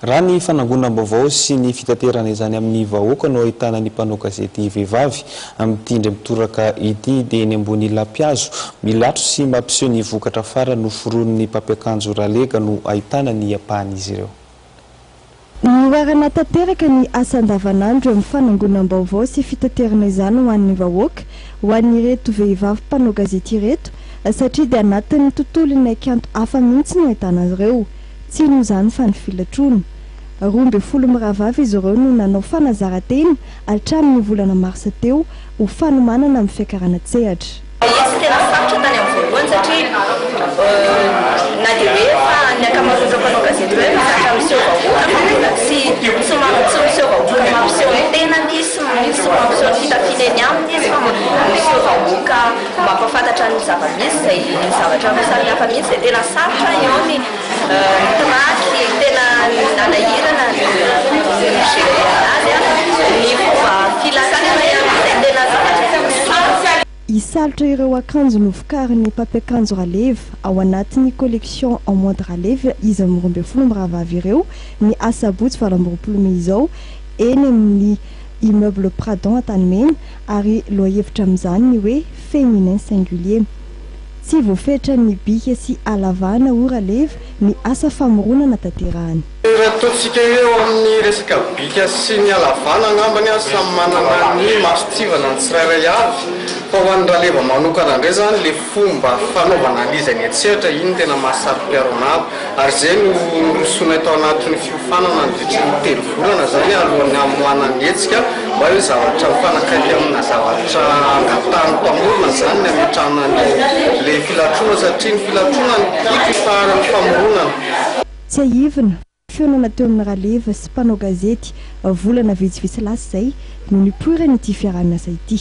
Raha ny fanangonam-baovao sy ny fitaterana izany amin'ny vahoaka no ahitana ny mpanao gazety vehivavy amin'ity indray mitoraka ity dia eny ambony lapihazo milatro sy mampiseho ny vokatra farany noforonin'ny mpampiakanjo Ralega no ahitana ny ampahan'izy ireo. Nihoarana tanteraka ny asa andavanandro eo amin'ny fanangonam-baovao sy fitaterana izany ho an'ny vahoaka, ho an'ireto vehivavy mpanao gazety ireto, satria dia anatin'ny tontolon'ny haikanto hafa mihitsy no ahitana azy ireo. Tsy inona izany fa ny filatroana. 12 mirahavavy izy ireo no nanao fanazaran-tena hatramin'ny volana marsa teo ho fanomanana amin'ny fiakarana an-tsehatra. Izy tena sarotra tany amin'ny voalohany satria na dia hoe efa ny ankamaroan'ireo mpanao gazety ireo efa zatra miseho vahoaka fa mbola tsy tsy tsy miseho vahoaka mampiseho ny tenany izy sy mampiseho ny fitafiana eny aminy izy fa miseho vahoaka mampahafantatra ny zava-misy izay zavatra roa samihafa mihitsy izay tena sarotra eo ny trac tena nanahirana ny mi-gérer anazy ny fomba filatroana ihany koa izay tena zavatra sarotra. Hisalotra ireo akanjo novokarin'ny mpampiakanjo Raleva ao anatin'ny collection en mode Raleva izy 12 mirahavavy ireo ny asabotsy 28 mey izao eny amin'ny Immeuble Pradon Antanimena ary lohahevitra amin'izany ny hoe Féminin singulier. Tsy voafetran'ny bika sy halavana hoy Raleva ny asa famoronana tanterahany. Raha ataontsika hoe eo amin'ny resaka bika sy ny halavana angambany samy manana ny mason-tsivana ny tsirairay avy fa ho an'i Raleva manokana indray izany ilay fomba fanaovana an'izy any an-tsehatra iny no tena mahasaro-piaro an'ahy ary izay no nirosoanay tao anatin'ny fiofanana nandritry ny telo volana izany alohan'ny hamoahana ny hetsika mba hoe zavatra mifanakaiky amina zavatra angatahan'ny mpamorona izany ny hametrahana ny ilay filatroana satria ny filatroana no tiako hifaharan'ny famoronana. Tsiahivina, fihaonana teo amin'i Raleva sy mpanao gazety volana vitsivitsy lasa izay no nipoiran'ity fiaraha-miasa ity.